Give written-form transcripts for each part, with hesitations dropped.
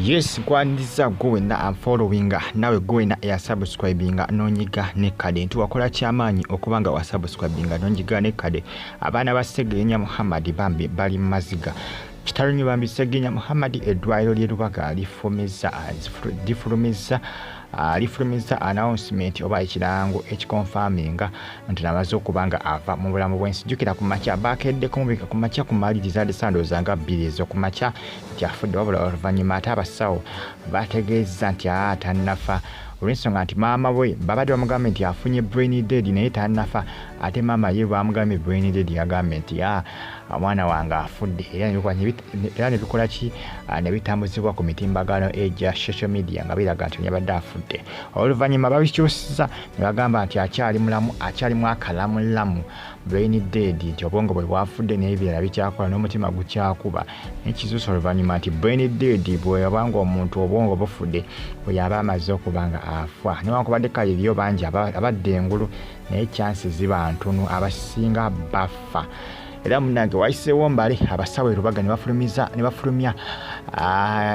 Yes, nkwaniriza gwe wenna afollowinga, nawe gwe wenna eyasubscribinga n'onyiga nekkade nti wakola kyamaanyi okuba nga wasubscribinga n'onyiga nekkade. Abaana ba Ssegirinya Muhammad bambi bali mu maziga. Kitalo nnyo bambi. Ssegirinya Muhammad, eddwaliro ly'e Lubaga lifulumiza announcement oba ekirango ekiconfirminga nti namaze okuba nga ava mu bulamu bw'ensi. Jjukira ku makya bakeddeko mubika ku makya ku maliriza sandooza nga 2 ez'okumakya nti afudde, wabula oluvannyuma ate abasawo bategeeza nti aa tannafa, olw'ensonga nti maama we babadde bamugambye nti afunye brain dead naye tannafa. Ate maama ye bamugambye brain dead, yagambye nti a omwana wange afudde, era nebikola ki, ne bitambuzibwa ku mitimbagano egya social media nga biraga nti yabadde afudde. Oluvannyuma babikyusiza ne bagamba nti akyali mulamu, akyalimu akalamulamu, brain dead nti obwongo bwe bwafudde naye ebirala bikyakola n'omutima gukyakuba. Nekizuusa oluvannyuma nti brain dead bwebanga omuntu obwongo bufudde, oyo aba amaze okuba nga afa, newankubadde kale eriyo bangi abadde engulu, naye chances ziba ntono, abasinga bafa. Era munange wayiseewo mbale abasawo e Lubaga ne bafulumya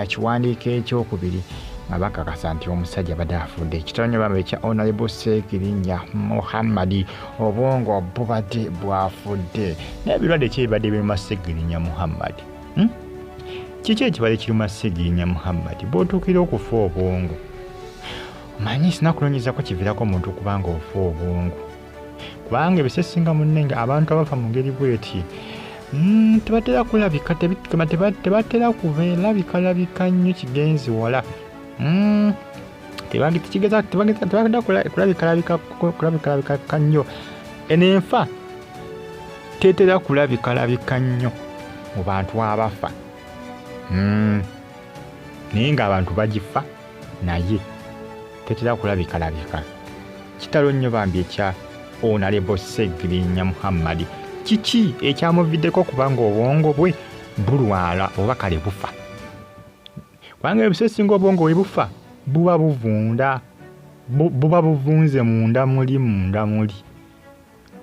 ekiwandiiko ekyokubiri nga bakakasa nti omusajja abadde afudde. Kitalo nnyo bambi ekya Honorable Ssegirinya Muhammad, obwongo bubadde bwafudde. Naye ebirwadde ki ebibadde biruma Ssegirinya Muhammad, Kiki ekibadde kiruma Ssegirinya Muhammad bw'otuukira okufa obwongo? Omanyi sinakunoonyezako kiviirako omuntu kubanga ofa obwongo, kubanga ebisesinga munnenge abantu abafa mu ngeri bweti tebatera kulabika, tebatera kubeerabikalabika nnyo kigenzi wala. Tebagenda kulabikalabika nnyo. Eno enfa tetera kulabikalabika nnyo mu bantu abafa, naye ng'abantu bagifa naye tetera kulabikalabika. Kitalo nnyo bambi ekya Honorable Ssegirinya Muhammad. Kiki ekyamuviddeko kubanga obwongo bwe bulwala oba kale bufa? Kubanga ebiseera ebisinga obwongo bwe bufa buba buvunda, buba buvunze munda muli, munda muli,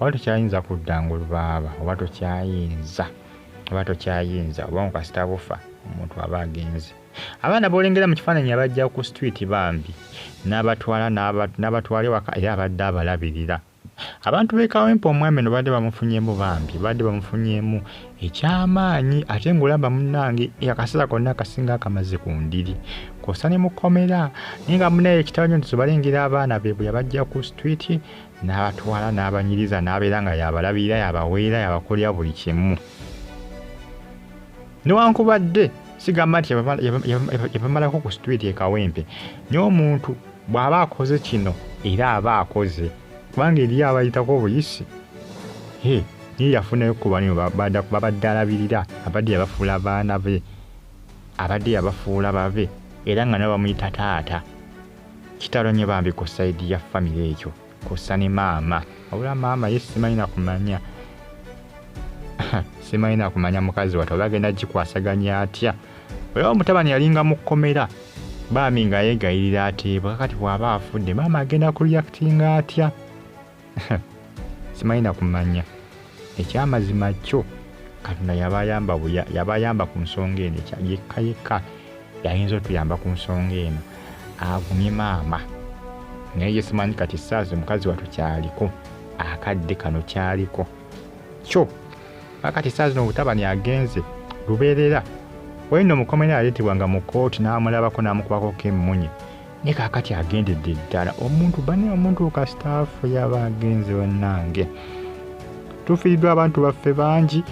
oba tokyayinza kudda ngulu baaba, oba tokyayinza. Obwongo kasita bufa, omuntu aba agenze. Abaana b'olengera mu kifaananyi abajja ku street bambi n'abatwala n'abatwala ewaka, era abadde abalabirira. Abantu b'e Kawempe omwami eno badde bamufunyeemu, bambi badde bamufunyeemu ekyamaanyi. Ate ng'olaba munnange akaseera konna akasinga akamaze ku ndiri kw'ossa ne mukomera, naye nga munnaye ekitalo nnyo nti balengera abaana be bwe yabajja ku street n'abatwala n'abanyiriza n'abeera nga yabalabirira, yabaweera, yabakolera buli kimu. Newankubadde sigamba nti yabamalako ku street e Kawempe, naye omuntu bw'aba akoze kino era aba akoze, kubanga eriyo abayitako obuyisi naye yafunayo ku bano babadde alabirira, abadde yabafuula baana be, abadde yabafuula babe, era nga nabo bamuyita taata. Kitalo nnyo bambi ku side ya famire ekyo kw'ossa ne maama. Wabula maama ye simanyi nakumanya, simanyi nakumanya mukazi wattu oba agenda gikwasaganya atya. Olaba omutabani yalinga mu kkomera baami nga yeegayirira ateebwa, kakati bw'aba afudde maama agenda kureactinga atya? Simanyi nakumanya. Ekyamazima kyo Katonda yabayamba, yabayamba ku nsonga eno. Yekka yekka yayinza otuyamba ku nsonga eno, agumye maama. Naye ye simanyi kati saazi omukazi wattu kyaliko akadde kano kyaliko kyo kati saa zino obutabani agenze lubeerera. Wayina omukomera yaleetebwanga mu kooti n'amulabako n'amukubako emmunye, naye kaakati agendedde ddala. Omuntu bane, omuntu kasitaafu yaba agenze. Bannange, tufiiriddwa abantu baffe bangi,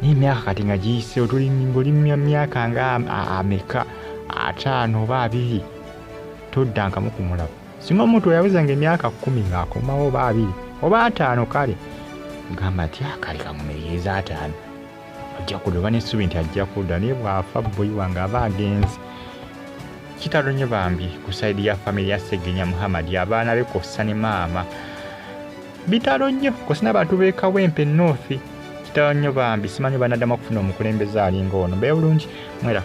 naye emyaka kati nga giyiseewo, tuli ng'oli myaka nga ameka, 50 oba 20, toddankamu kumulaba. Singa omuntu yawezanga emyaka 10 ng'akomawo, oba 20 oba 50, kale gamba nti akale kamumiririza 50 ajja kudda, oba n'essuubi nti ajja kudda. Naye bw'afa boyi wange aba agenze. Kitalo nnyo bambi ku side ya famire ya Ssegirinya Muhammad, abaana be kw'ossa ne maama. Bitalo nnyo kw'ossa n'abantu b'e Kawempe North. Kitalo nnyo bambi. Simanyi banaddamu okufuna omukulembeze alinga ono. Mbeera bulungi mwera.